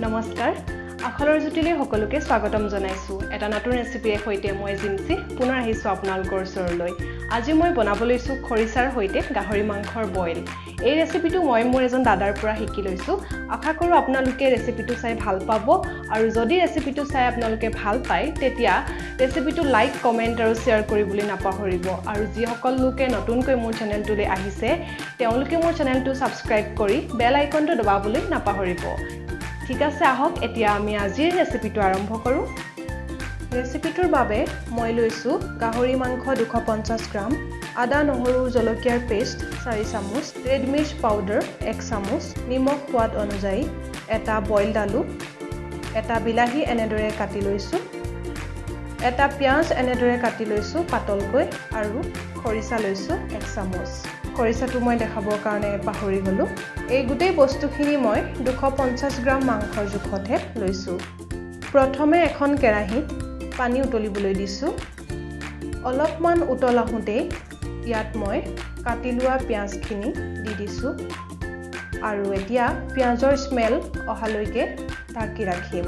নমস্কাৰ, আখলৰ জুতিলৈ সকলোকে স্বাগতম জনাইছোঁ। এটা নতুন ৰেচিপিৰে সৈতে মই জিমচি পুনৰ আহিছোঁ আপোনালোকৰ ওচৰলৈ। আজি মই বনাব লৈছোঁ খৰিচাৰ সৈতে গাহৰি মাংসৰ বইল। এই ৰেচিপিটো মই মোৰ এজন দাদাৰ পৰা শিকি লৈছোঁ। আশা কৰোঁ আপোনালোকে ৰেচিপিটো চাই ভাল পাব আৰু যদি ৰেচিপিটো চাই আপোনালোকে ভাল পায়, তেতিয়া ৰেচিপিটো লাইক, কমেণ্ট আৰু শ্বেয়াৰ কৰিবলৈ নাপাহৰিব। আৰু যিসকল লোকে নতুনকৈ মোৰ চেনেলটোলৈ আহিছে, তেওঁলোকে মোৰ চেনেলটো ছাবস্ক্ৰাইব কৰি বেল আইকনটো দবাবলৈ নাপাহৰিব। ঠিক আছে, আহক এতিয়া আমি আজিৰ ৰেচিপিটো আৰম্ভ কৰোঁ। ৰেচিপিটোৰ বাবে মই লৈছোঁ গাহৰি মাংস 250 গ্ৰাম, আদা, নহৰু, জলকীয়াৰ পেষ্ট 4 চামুচ, ৰেড মিৰ্চ পাউডাৰ 1 চামুচ, নিমখ সোৱাদ অনুযায়ী, এটা বইল আলু, এটা বিলাহী এনেদৰে কাটি লৈছোঁ, এটা পিঁয়াজ এনেদৰে কাটি লৈছোঁ পাতলকৈ আৰু খৰিচা লৈছোঁ 1 চামুচ। খৰিচাটো মই দেখাবৰ কাৰণে পাহৰি গ'লোঁ। এই গোটেই বস্তুখিনি মই 250 গ্ৰাম মাংসৰ জোখতহে লৈছোঁ। প্ৰথমে এখন কেৰাহীত পানী উতলিবলৈ দিছোঁ। অলপমান উতল আহোঁতেই ইয়াত মই কাটি লোৱা পিঁয়াজখিনি দি দিছোঁ আৰু এতিয়া পিঁয়াজৰ স্মেল অহালৈকে ঢাকি ৰাখিম।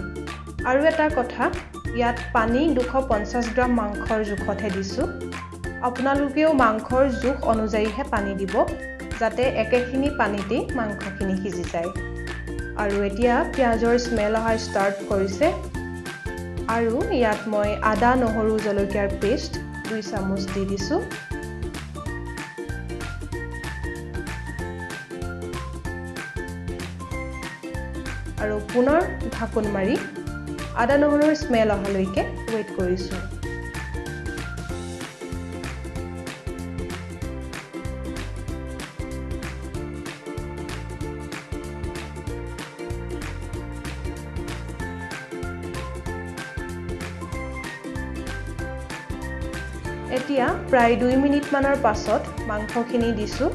আৰু এটা কথা, ইয়াত পানী 250 গ্ৰাম মাংসৰ জোখতহে দিছোঁ। আপোনালোকেও মাংসৰ জোখ অনুযায়ীহে পানী দিব, যাতে একেখিনি পানীতেই মাংসখিনি সিজি যায়। আৰু এতিয়া পিঁয়াজৰ স্মেল অহা ষ্টাৰ্ট কৰিছে আৰু ইয়াত মই আদা, নহৰু, জলকীয়াৰ পেষ্ট 2 চামুচ দি দিছোঁ। আৰু পুনৰ ঢাকোন মাৰি আদা, নহৰুৰ স্মেল অহালৈকে ৱেইট কৰিছোঁ। এতিয়া প্ৰায় 2 মিনিটমানৰ পাছত মাংসখিনি দিছোঁ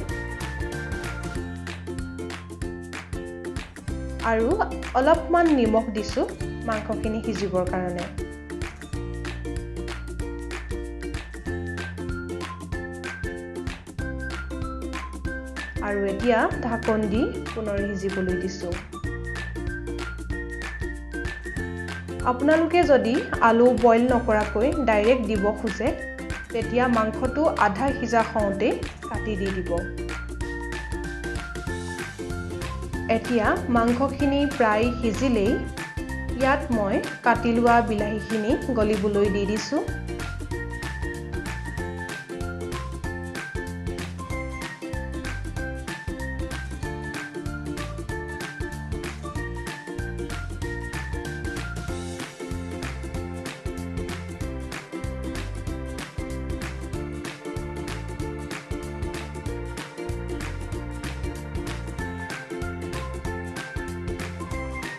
আৰু অলপমান নিমখ দিছোঁ মাংসখিনি সিজিবৰ কাৰণে। আৰু এতিয়া ঢাকন দি পুনৰ সিজিবলৈ দিছোঁ। আপোনালোকে যদি আলু বইল নকৰাকৈ ডাইৰেক্ট দিব খোজে, তেতিয়া মাংসটো আধা সিজা হওঁতেই কাটি দি দিব। এতিয়া মাংসখিনি প্ৰায় সিজিলেই ইয়াত মই কাটি লোৱা বিলাহীখিনি গলিবলৈ দি দিছোঁ।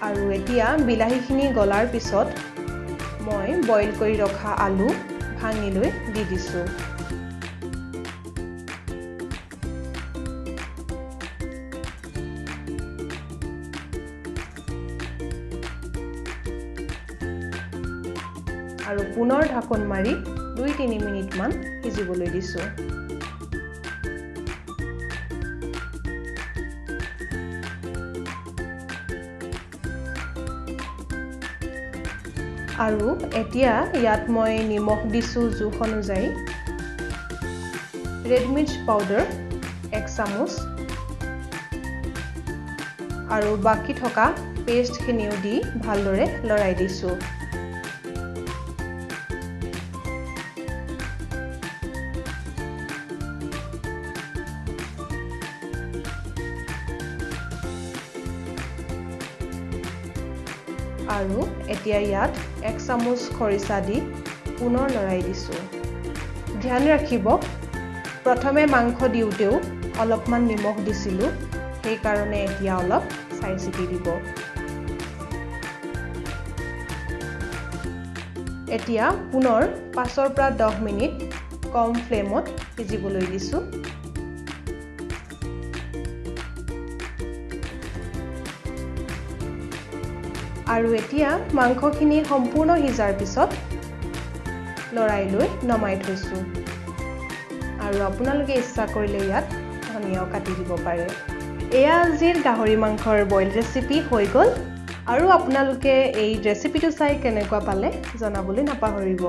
আৰু এতিয়া বিলাহীখিনি গলাৰ পিছত মই বইল কৰি ৰখা আলু ভাঙি লৈ দি দিছোঁ। আৰু পুনৰ ঢাকোন মাৰি 2-3 মিনিটমান সিজিবলৈ দিছোঁ। আৰু এতিয়া ইয়াত মই নিমখ দিছোঁ জোখ অনুযায়ী, ৰেড মিৰ্চ পাউডাৰ 1 চামুচ আৰু বাকী থকা পেষ্টখিনিও দি ভালদৰে লৰাই দিছোঁ। আৰু এতিয়া ইয়াত 1 চামুচ খৰিচা দি পুনৰ লৰাই দিছোঁ। ধ্যান ৰাখিব, প্ৰথমে মাংস দিওঁতেও অলপমান নিমখ দিছিলোঁ, সেইকাৰণে এতিয়া অলপ চাই চিতি দিব। এতিয়া পুনৰ 5ৰ পৰা 10 মিনিট কম ফ্লেমত সিজিবলৈ দিছোঁ। আৰু এতিয়া মাংসখিনি সম্পূৰ্ণ সিজাৰ পিছত লৰাই লৈ নমাই থৈছোঁ। আৰু আপোনালোকে ইচ্ছা কৰিলে ইয়াত ধনিয়াও কাটি দিব পাৰে। এয়া আজিৰ গাহৰি মাংসৰ বইল ৰেচিপি হৈ গ'ল। আৰু আপোনালোকে এই ৰেচিপিটো চাই কেনেকুৱা পালে জনাবলৈ নাপাহৰিব।